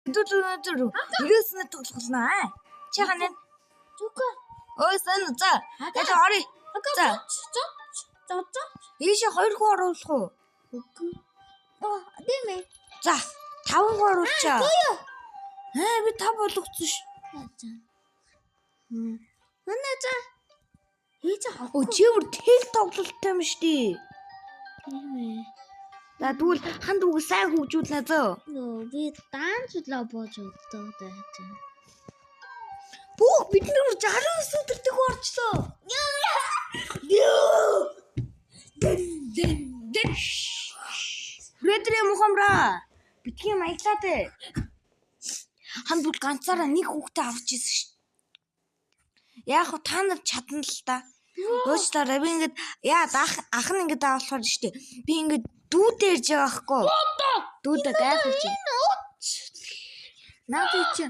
Хэдүүл өнөөдөр 99 тоглолно аа. Чи ханаа. Зүка. Ой сэн за. Ага. Яг орё. Ага. За. Зо. Зо. Зо. Ийшээ хоёр хүн оруулах уу? Үгүй. Оо, тийм ээ. За, таван хүн оруулчаа. Юу? Аа, би тав болгоцсон ш. За. Манай за. Хийж авах. Өө чи бүр тэл тоглолттой юм штий. Тийм ээ. За тэгвэл хан дүүг сайн хөгжүүлнэ зөө. Нөө би даанч л бууж өгдөг даа. Бүх бид нар 69 өдөр тэх орчлоо. Йоо. Дэн дэн дэн. Редрэ мухамра. Битгий маяглаа дээ. Хан бүр ганцаараа нэг хүүхдээ авч ирсэн ш. Яг хуу та нар чадна л та. Уучлаарай би ингээд яа ах ах нь ингээд авахар штэ. Би ингээд дүүдээ ирж байгаа байхгүй. Дүүдээ гайхаж чинь. Наад чи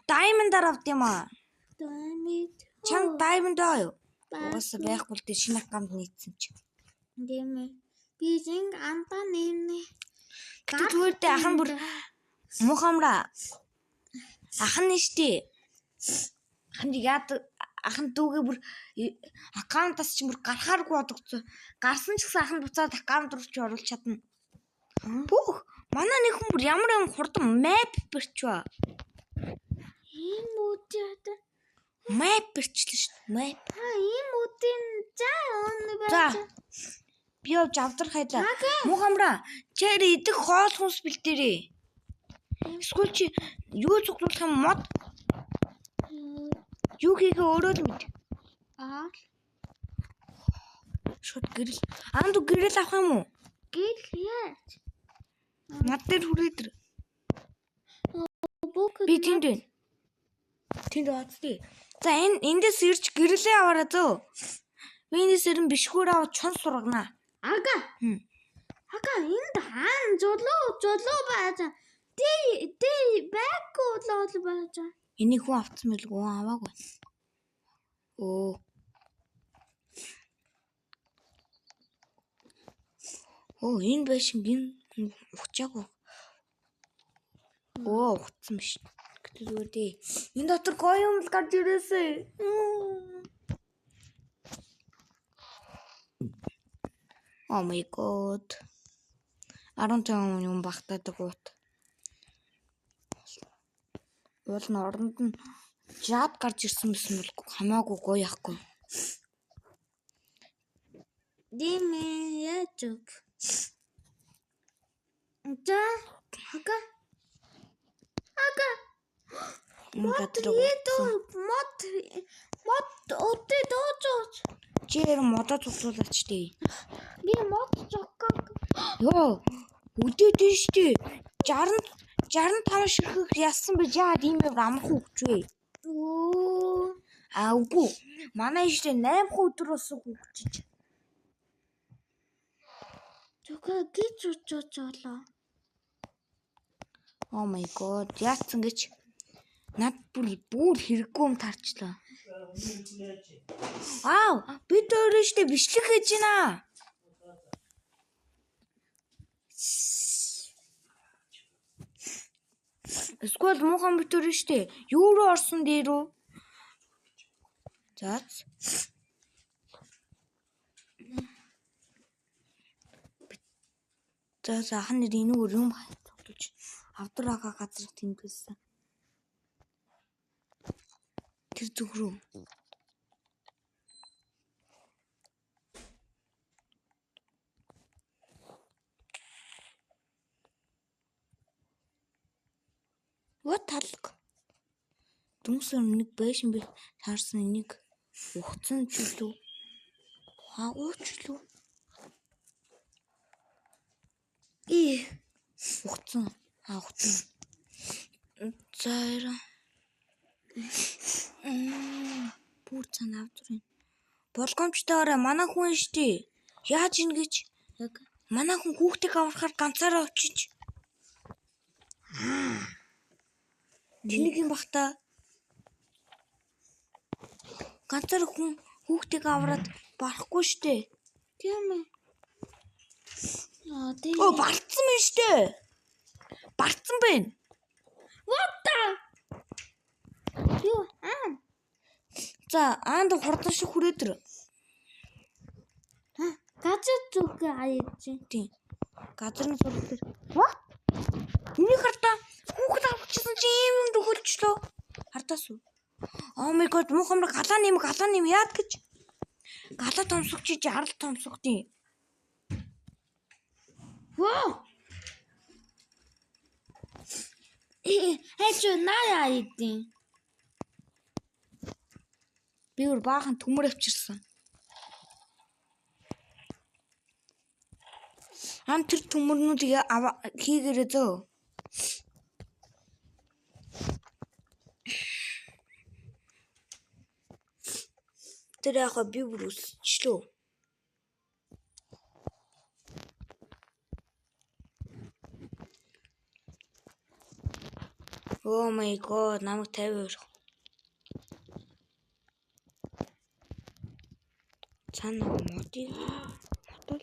diamond-аар авд юм аа. Даймит. Чам diamond аа юу? Угаасаа байхгүй л дээ шинэ аккаунт нийцсэн чи. Тийм ээ. Би зинг андаа нэмнэ. Гэтэ зүгээр дээ ах нь бүр мухамра. Ах нь штэ. Ах нь яад ах нь дүүгээ бүр аккаунтаас чинь бүр гарахааргүй бодогцсон. Гарсан ч гэсэн ах нь буцаад аккаунт руу чи оруулах чадна. Бүх манай нэг хүн бүр ямар юм хурдан map бэрчвэ. Ийм үдээ. Map бэрчлээ шүү дээ. Map. Та ийм үдэн за өнө За. байж. Би явж авдрах хайла. Мухамра чаар идэх хоол хүнс бэлдээрээ. Эсвэл чи юу цуглуулах юм мод юу хийгээ өөрөө л мэд. Аа. Шууд гэрэл. Анд гэрэл авах юм уу? Гэл яаж? Над дээр хүрээд ир. Бүх Би тэнд байна. Тэнд баацдээ. За энэ эндээс ирж гэрэлээ аваарай зөө. Би эндээс ирэн бишгүүр аваад чон сургана. Ага. Хм. Ага энд хаан зулуу зулуу байж. Тэ тэ бэк лол байж. Энийг хүн авцсан байлгүй аваагүй. Өө. Оо энэ байшин гин ухчаагүй. Өө ухцсан биш. Гэтэ зүгээр дээ. Энэ дотор гоё юм л гарч ирээсэй. Oh my god. 15 юм багтаадаг уут. Уул нь оронд нь жад гарч ирсэн байсан бол хамаагүй гоё яахгүй. Тийм ээ яаж өг. За ага. Ага. Мод Мод мод мод өдөө дөөж. Чи яг модоо цуглуулаач дээ. Би мод зоггоо. Йоо, өдөөд нь штэ. 60 65 ширхэг яссан би яагаад ийм юм амархан өгч вэ? Өө. А үгүй. Манай штэ 8 өдөр болсон хөгжиж. Зүгэ гэж үчөөжлөө. Oh my god. Яатсан гэж над бүр бүр хэрэггүй юм таарчлаа. Аав, бид өөрөө штэ бичлэг хийж байна. Эсвэл муухан бит өөрөө штэ. Юу руу орсон дээр үү? За. За за хан нэр энүүгээр юм тоглож авдар ага газар тэмдэглэсэн. Тэр зүг рүү. What талг? Дүнсэр нэг байшин би таарсан энийг ухцсан ч үлээ. Хаагууч лүү. И Ухцсан. А ухцсан. За яра. Бүр цаана авдар байна. Болгоомжтойгоор манай хүн штий. Яаж ингэж яг манай хүн хүүхдийг аврахаар ганцаараа очиж. Тэнийг юм бах та. Ганцаараа хүн хүүхдийг авраад барахгүй штэ. тийм ээ. Аа тийм. Өө барцсан байна штэ. Барцсан байна. What the? Юу аа? За, аанд хурдан шиг хүрээд ир. Газар зүг аяж. Тийм. Газрын зураг дээр. What? Энийг хардаа хүүхэд авчихсан чи ийм юм төхөлчлөө. Хардаас үү? Oh my god, муухамар галаа нэм галаа нэм яад гэж. Галаа томсог чи арал томсог тийм. Воо. Хайч наа яа. Би өөр баахан төмөр авчирсан. Ан тэр төмөрнүүдийг хийгээрэй зөө. Тэр яг би бүр өсчлөө. Oh my god, намайг 52. Цаана модыг мотол.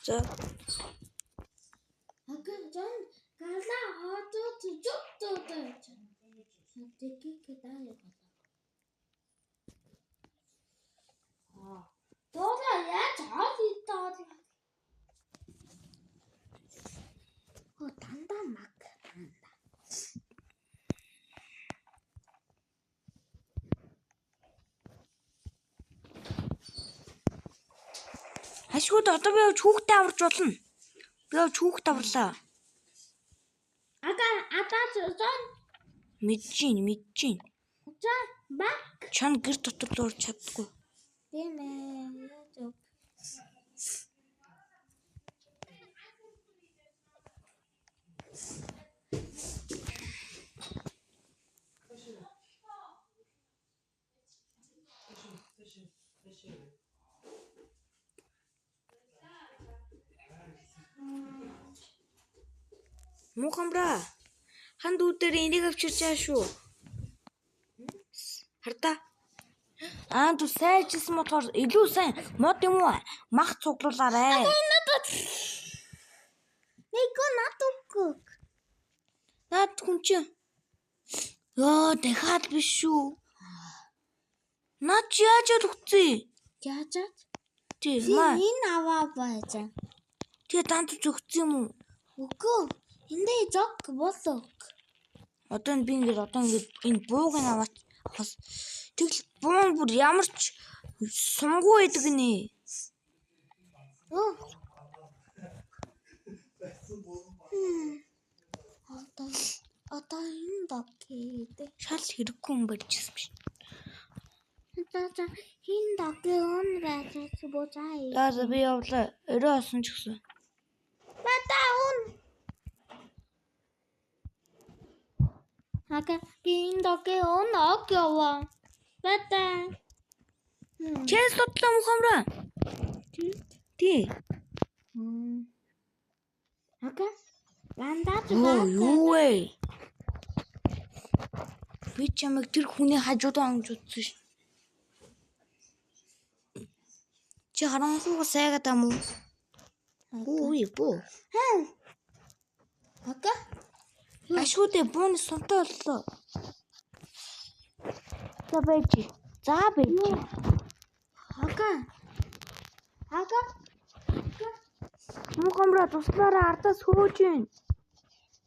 За. Ага жон гала одоо зүг зүг. Тэгки даа яа. Аа. Доола яаж хол идээд. Оо дандаа маг дандаа. Ашгууд одоо би явж хүүхдээ аварч болно. Би явж хүүхд аварлаа. Ага атаа зон Мэдчихээн, мэдчихээн. За баг. Чон гэр дотор л орж чаддаггүй. Тийм ээ. Яаж өг. Муухамбра. Хан дүү дээр энийг авчирч аа шүү. Хардаа. Аа тү сайжсэн бодохоор илүү сайн мод юм уу? Мах цуглуулаарэ. Нэг над үгүй. Наад хүн чи. Йоо, дахиад биш шүү. Наад чи яаж өгцөө? Яажаад? Тий, Би маа. энэ аваа байж. Тэгээ дант зөгцсөн юм уу? Үгүй. Эндээ жог болов. Одоо энэ би ингээд одоо ингээд энэ бууг нь аваач. Тэгэл буун бүр ямар ч сунгуу байдаг нэ. Өө. Одоо энэ дог гэдэг. Шал хэрэггүй юм барьжсэн биш. За энэ догийн өн байж буцаа. За би явлаа. Орой олсон ч гэсэн. Бата өн. Ага би энэ догийн өн ог яваа. Бата. Чэс судлаа мухамраа. Тий. Ага. Бандаж Оо юу вэ? Би чамайг тэр хүний хажууд онгож утсан ш. Чи харанхууга сайгаад ам уу? Үгүй бүү. Ага. Ашгүйдээ бууны сунтай боллоо. За байж. За байж. Ага. Ага. Мухамраа туслаараа ардаас хөөж гин.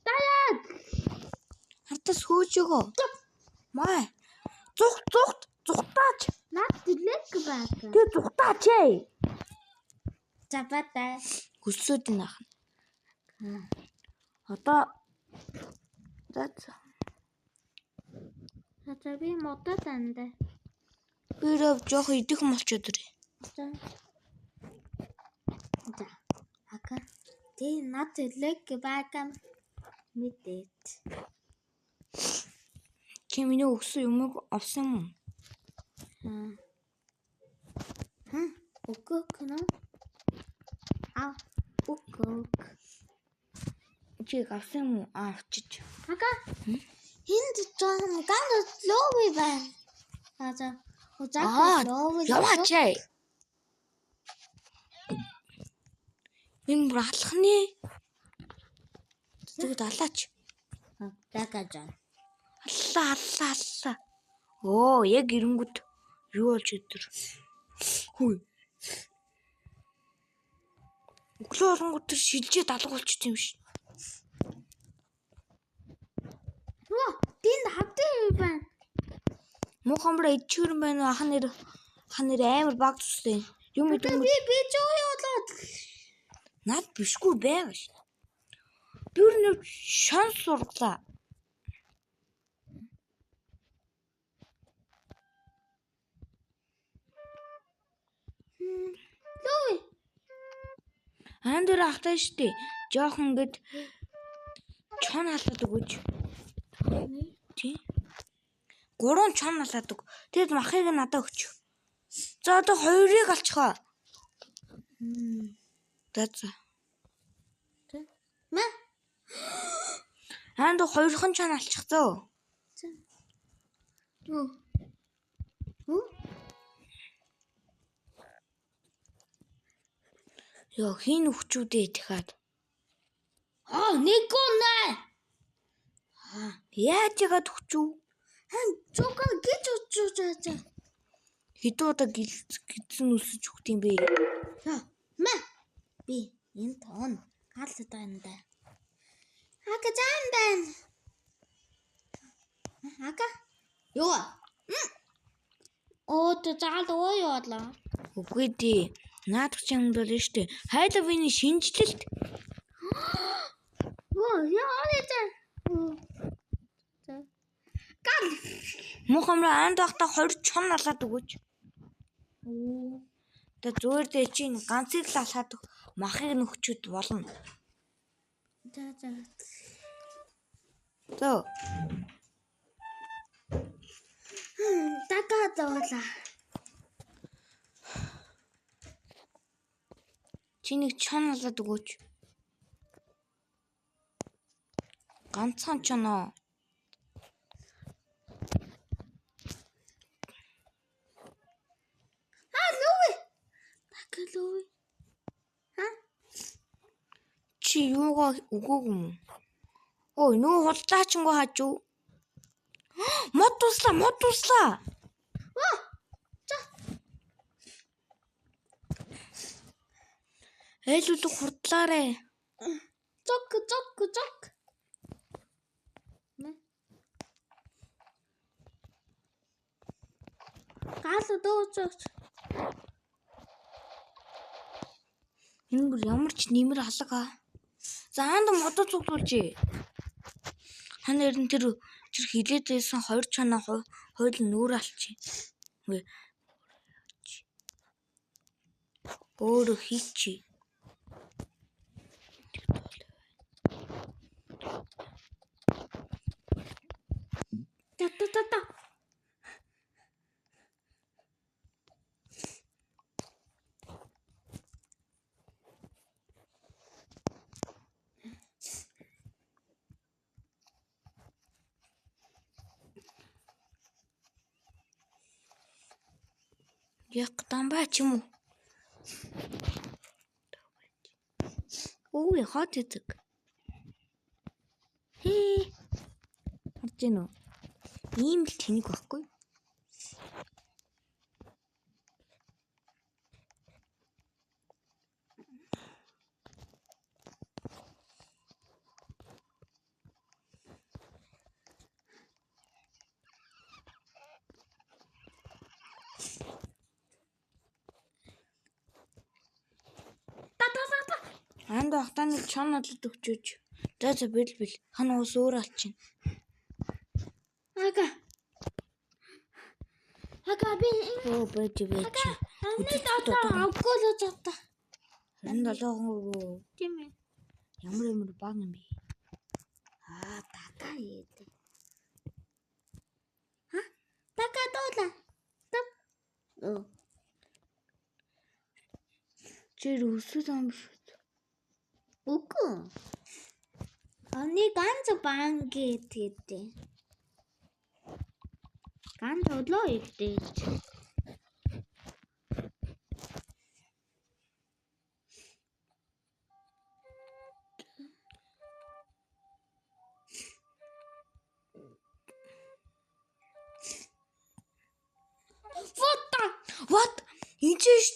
Даяад. Ардаас хөөж өгөө. Маа. Зүх зүхт зүхтаач. Над дэлэг баг. Тэ зүхтаач ээ. За бата. Өсөөд энэ ах. Одоо за за. За би модод анда. Би рав жоох идэх юм болчиход ирээ. За. За. Ага. Тэ над дэлэг баг мэдээд. Чи миний өгсөн юмыг авсан юм уу? Аа. Хм. Үгүй гэнэ. Аа. Үгүй. Чи авсан юм уу? Аа авчиж. Ага. Энд жоон ган лови байна. Аа за. Аа, Узаа лови. Яваач ээ. Энэ бүр алах нэ. Тэгвэл алаач. Дагажаа. Аллаа аллаа аллаа. Оо яг ирэнгүүт юу болж өдөр. Хүй. Өглөө оронгууд тэр шилжээд алга болчих юм шиг. Оо, тэнд хавтын байна. Муухамбар ичгэр байна уу? Ах нэр амар баг туслаа. Юм идэм Би ч юу болоод. Над бишгүй байгаа ш. Би өөр нэг шанс сургалаа. Лүи. Аан дээр ахтай штэ. Жохон ингээд чон халаад өгөөч. Тий. 3 чон халаад өг. Тэгэд махыг надад өгч. За одоо 2-ыг алчихаа. За за. Мэ. Аан дээр 2хан чон алчих зөө. Юу? Хүү? Йоо хин өгчүүдээ дахиад. Аа, нэггүй нэ. Яаж яагаад өгчүү? Хан зүгэн гэж очиж байгаа. Хэдэн удаа гэлцэн өсөж өгт юм бэ? За, мэ. Би энэ тоон гаалт байна да. Ака зам байна. Ака. Юу? Оо, заал оо яваалаа. Үгүй дээ. Наадах ч юм бол шүү дээ. Хайловины шинжилэлт. Оо, яа яа. За. Гал. Муухамраа анд байхдаа 20 чон алаад өгөөч. Оо. Тэ зүгээр дээ чи ганцыг л алхаад махыг нөхчөд болно. За за. Зөө. Дака зоолаа. Чи нэг чон алаад өгөөч. Ганцхан чоноо. Аа, лүвэ. Дака лүвэ. Ха? Чи юугаа өгөөг юм уу? Ой, нөгөө худалдаачингүй хааж юу? Мод туслаа, мод туслаа. Оо. За. Айл үлэг хурдлаарэ. Зок зок зок. Мэ. Гал дөөцөөч. Энэ бүр ямар ч нэмэр алга аа. За аанд модод цуглуулжээ. Хан нэр нь тэр тэр хилээд байсан хоёр чанаа хоёул нүүр алчи. Үгүй. Өөрөө хийчи. Та та та та. Яг дамбаа ч юм уу? Өө хот эзэг. Хээ. Харж гин үү? Ийм л тэнэг байхгүй. Та та та та. Анд ахтаа нэг чон надлаад өгчөөч. За за бэл бэл. Хан уус өөр алчин. Ага. Ага би Өө байж байж. энэ одоо авгүй л чадта. 27 хоног Тийм ээ. ямар ямар баг юм бэ? Аа, така ийд. Ха? Така дуула. Тап. Оо. Чи өсөд юм биш үү? Үгүй. Аны ганц бан гэдэг. Ганц өглөө идэж.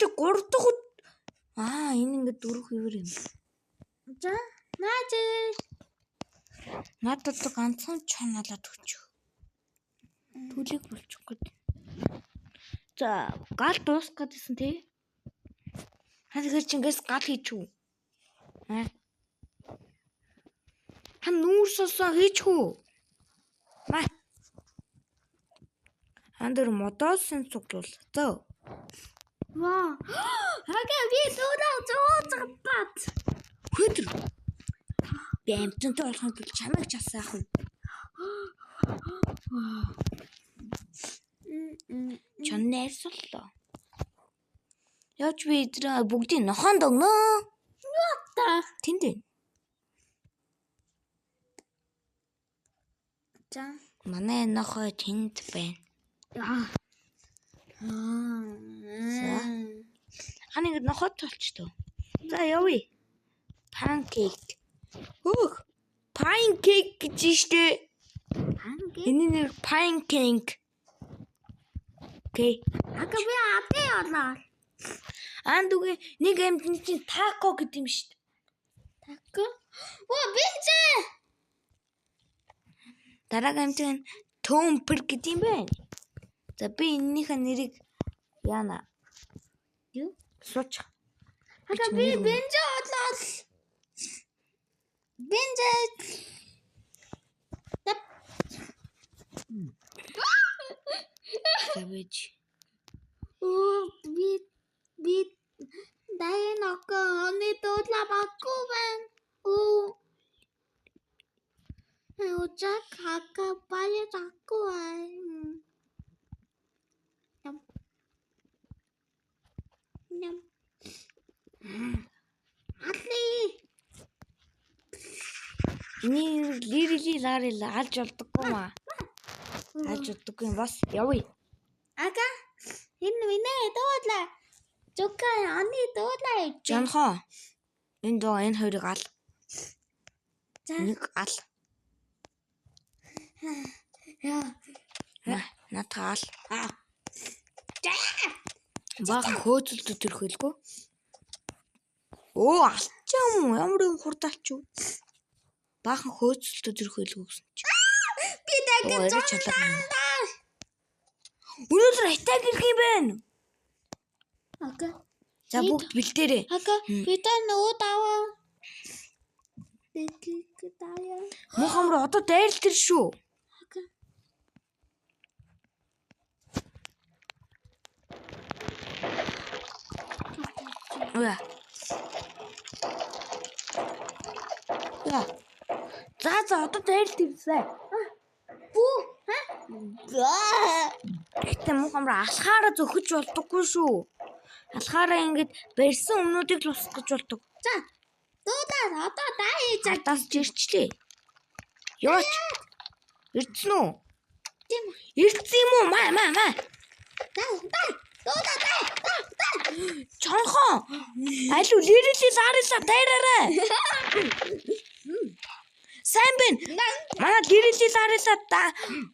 шүү дээ 3 дахь Аа энэ ингээд дөрөв хэвэр юм. За наач. Надад одоо ганцхан чон алаад өгч. Түлэг болчих гээд. За гал дуусах гэдсэн тий. Ха тэгэхээр чи ингээс гал хийчих үү? Аа. Хан нүүрс олсон хийчих үү? Ма. Хан дээр модоосын цуглуул. За. Ваа. Ага би дөрөв зөөцгдат. Хөдөр. Би амтантай болохын тулд чамайг ч асаах уу? Чон найрсаллаа. Яаж би эдрээ бүгдийг нохоонд өгнө. Та. Тэнд байна. За. Манай нохой тэнд байна. Аа. За. Хан ингэ нохой толчдоо. За явъя. Pancake. Хөөх. Pancake гэж штэ. Панкейк. Энэ нэр pancake. Окей. Ага би адын олоо. Аан дүгэ нэг амьтны чинь тако гэдэг юм штэ. Тако. Оо бинзэ. Дараагийн амьтан нь төмпөр гэдэг юм байна. За би энэнийхээ нэрийг яана. Юу? Сууч. Ага би бинзэ олоо. Бинзэ. Тап. Тавэж. Оо би дайноко оны дуула баггүй байна. Оо. Уча кака 빨리 잡고 와. 냠. 냠. Алли. Эний лирили ларил алж болдоггүй маа. Алж болдоггүй юм бас явъя. Ага. Энэ миний дуула. Зүка аны дуула. Жанхоо. Энэ доо энэ хоёрыг ал. За. Нэг ал. Яа. Наадха ал. Аа. Баахан хөөцөлдөд төрөх хэлгүй. Өө алчаа юм уу? Ямар юм хурд алчив. Баахан хөөцөлдөд төрөх хэлгүй гэсэн чи. Би дахин Оо, арай чалаа. Өнөөдөр атак ирэх юм байна. Ага. За бүгд бэлдээрэй. Ага. Би та нөгөө даваа. Тэтгэх даяа. Муухай руу одоо дайрал тэр шүү. Ага. Уя. Яа. За за одоо дайрал тэрсэн. Бүү. Ха? За. Гэтэ муухай руу алхаараа зөхөж болдоггүй шүү. Алхаараа ингэж барьсан өмнүүдийг л устгах болдог. За. Дуудаа одоо даа хийж Задаас жирчлээ. Яач? Ирдсэн үү? Тийм. Ирдсэн юм уу? Маа маа маа. Да да. Дуудаа да. Да да. Чонхон. Аль лирили ларила дайраарай. Сайн байна. Манай лирили ларила да.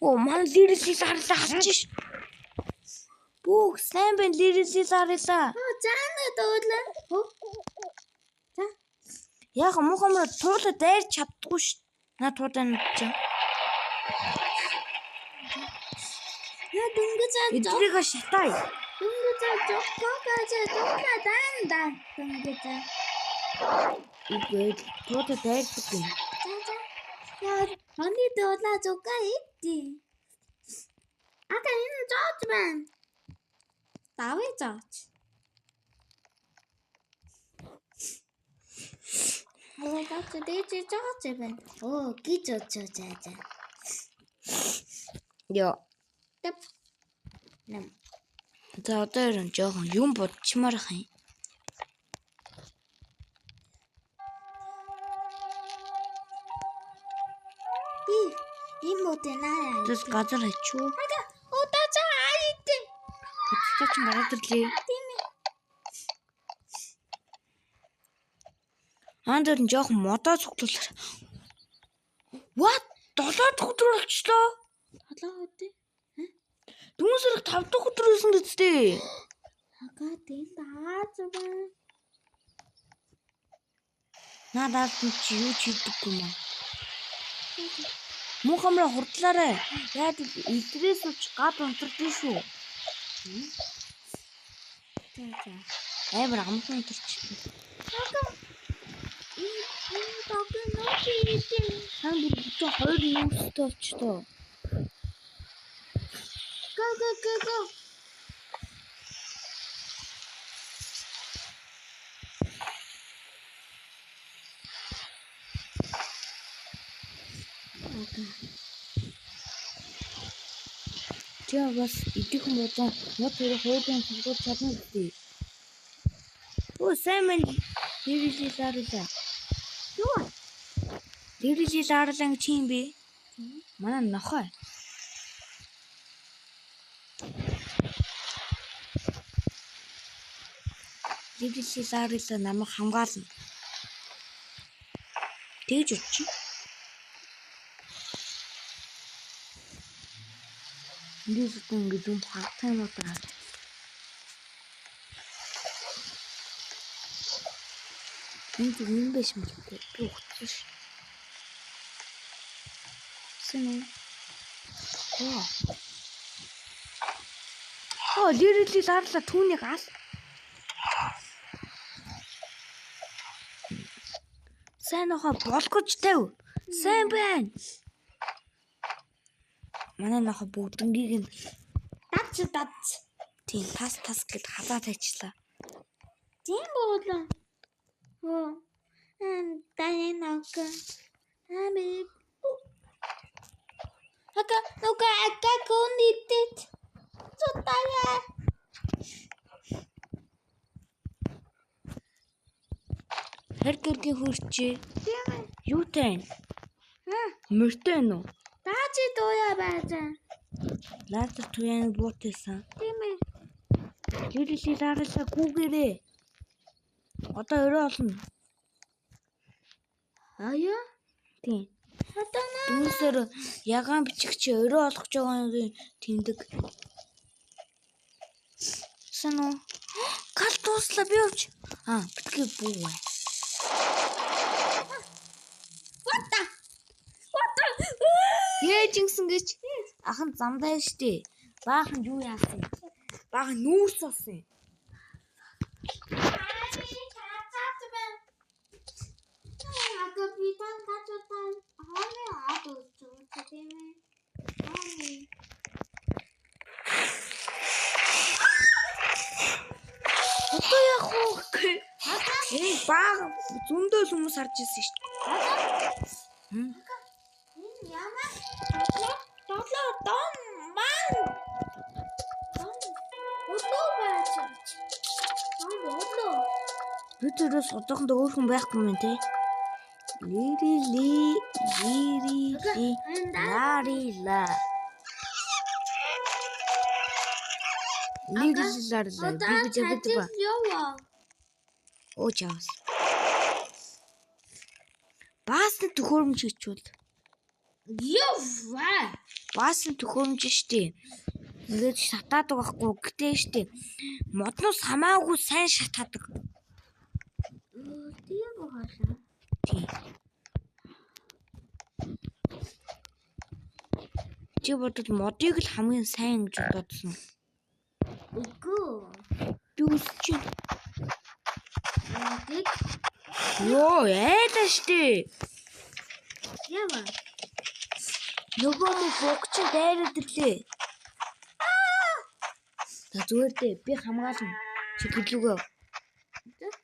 Оо манай лирили ларила халж ш. Бүх сайн байна лирили ларила. Оо заана дуудлаа. Хөө. За. Яг муухай мөр туула дайрч чаддгүй ш. На туудаа нүд чинь. Я дөнгөж Эдрийг шатаа. дөнгөж жоккогож дуудлаа дан да. Дөнгөж. Үгүй туула дайрдаг юм. За за. Я оны дуудлаа зуга идти. Ата энэ зооч байна. Давыг зооч. Оо зооч дэж зооч байна. Оо гэж зооч за за. Йоо. Тэп. Нэм. За одоо ер нь жоохон юм бодчмаар ах юм. Би юм уу тэнаа. Тэс газар хачуу. Ага. Оо за айд. Хөдөлгөөн чинь гараад ирлээ. Тийм ээ. Аан дээр нь жоохон модоо цуглуулах. What? 7 дахь өдөр болчлоо. Толоо өдөө. Дүүнсэрх 5 дахь өдөр байсан гэжтэй. Ага тэнд аз байна. Надад чи юу ч хийдэггүй юм аа. Мөн хамраа хурдлаарай. Яад идрээс уч гад унтардсан шүү. За за. Амар амархан унтарч. Ага. Энэ энэ токен нөө хийсэн. Хан бүр бүтэн хоёр нүүрстэй болчтой. Go go go go. Ага. Чи бас идэхэн болон мод хэрэг хуулийн цуглуулж чадна гэдэг. Өө сайн мэн дэрэлээ лаарла. Юу вэ? Дэрэлээ лаарлаа гэж юм бэ? Манай нохой. Дэрэлээ лаарла намайг хамгаална. Тэгж үчи. Эндээс одоо ингэ зүм хагтах юм уу даа. Энэ зүг юм биш юм үү? Би ухтсан ш. Сэн үү? Оо. Оо, лирили ларла түүнийг ал. Сайн нохоо болгож тавь. Сайн байна. Манай нохоо бүгднгийг нь Дац дац. тийм тас тас гэд халаа тавьчлаа. Тийм буулаа. Хөө. Эн тань нока. Ами. Ака нока ака конитет. Цутая. Хэр гэргийн хөрчээ. Тийм ээ. Юутай вэ? Хаа. Мөртэй байна уу? Даач дууя байж. Лазер туяаны буутайсан. Тийм ээ. Лирили ларила гүүгээрээ. Одоо өрөө олно. Аяа. Тийм. Одоо наа. Дүүсээр ягаан бичигч өрөө олох гэж байгаагийн тэмдэг. Сан уу? Гал дууслаа би өвч. Аа, битгий бүү. What the? What the? Ээж ингэсэн гэж ах нь замдаа штэ. Баахан юу яасан? Баахан нүүрс олсон юм. Ага би тан тачтан хооны ад үзсэн тийм ээ. Хооны. Одоо яах вэ гэхгүй. Ээ баах зөндөө л хүмүүс харж ирсэн шүү дээ. Хм. Энэ ямар долоо долоо дом ман. Дом. Өдөө байж. Дом өдөө. Бид тэрээс одоохондоо өөр хүн байхгүй юм те. Лирили лирили ларила. Лирили ларила. Би би би би. Ява. Оо чавс. Баас нь төхөөрөмж хийчихвэл. Ява. Баас нь төхөөрөмж штэ. Ингээд шатаадаг байхгүй. Гэтэ штэ. Модноос хамаагүй сайн шатаадаг. Тийм бохолоо. Тийм. Чи бодвол модыг л хамгийн сайн гэж бодсон. Үгүй. Би үсч байна. Нэг Йоо, айлаа штэ. ява. Нөгөө мө буг чи дайраад ирлээ. За зүгээр дээ. Би хамгаална. Чи гэлүүгөө. Нэг.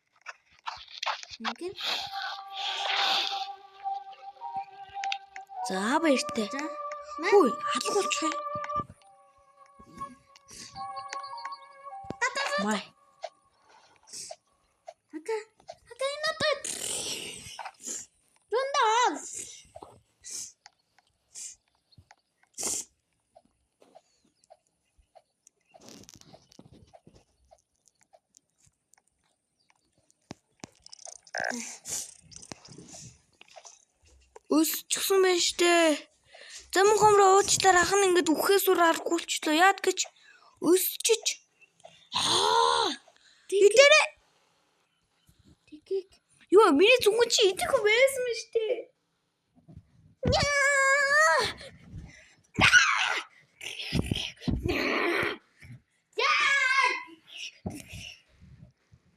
За баяртай. За. Хүй, алга болчих юм. Май. Ака. Ака энэ одоо. Рундаа. Өсчихсэн байна штэ. За мөн хомроо уучлаар ах нь ингээд үхээс үр аргагүй болчлоо. Яад гэж өсчиж. Аа! Идэрэ. Тгийг. Юу, миний зүгэн чи идэх юм байсан юм шүү дээ. Няа!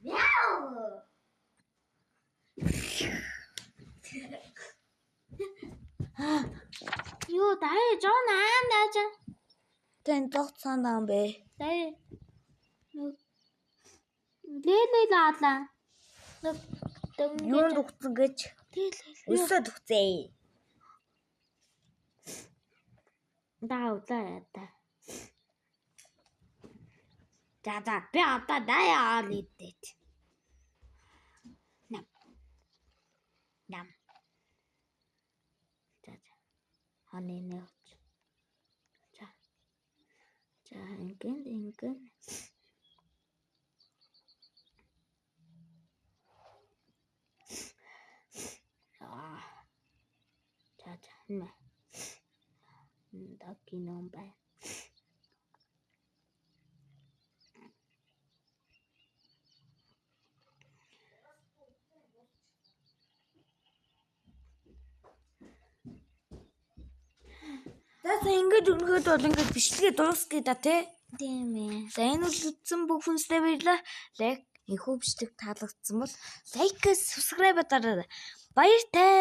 Мяу. Юу даа жон аан даажа. Тэн зогцсон юм бэ. Даа. Леле лаалаа. Юунд өгсөн гэж өсөө төгцээ. Даа удаа та. За за би одоо даа аал идэт. Нам. Нам. За за. Ханы нэ. За. За ингэн ингэн. Аа. За за. Нэ. Докином байна. За за, ингэж өнөхөд бол ингэж бичлэгээ дуусгая да тий. Тийм ээ. За, энэ үл үзсэн бүх хүнстэй баярлалаа. Лайк, энэхүү бичлэг таалагдсан бол лайк, subscribe дараарай. Баяртай.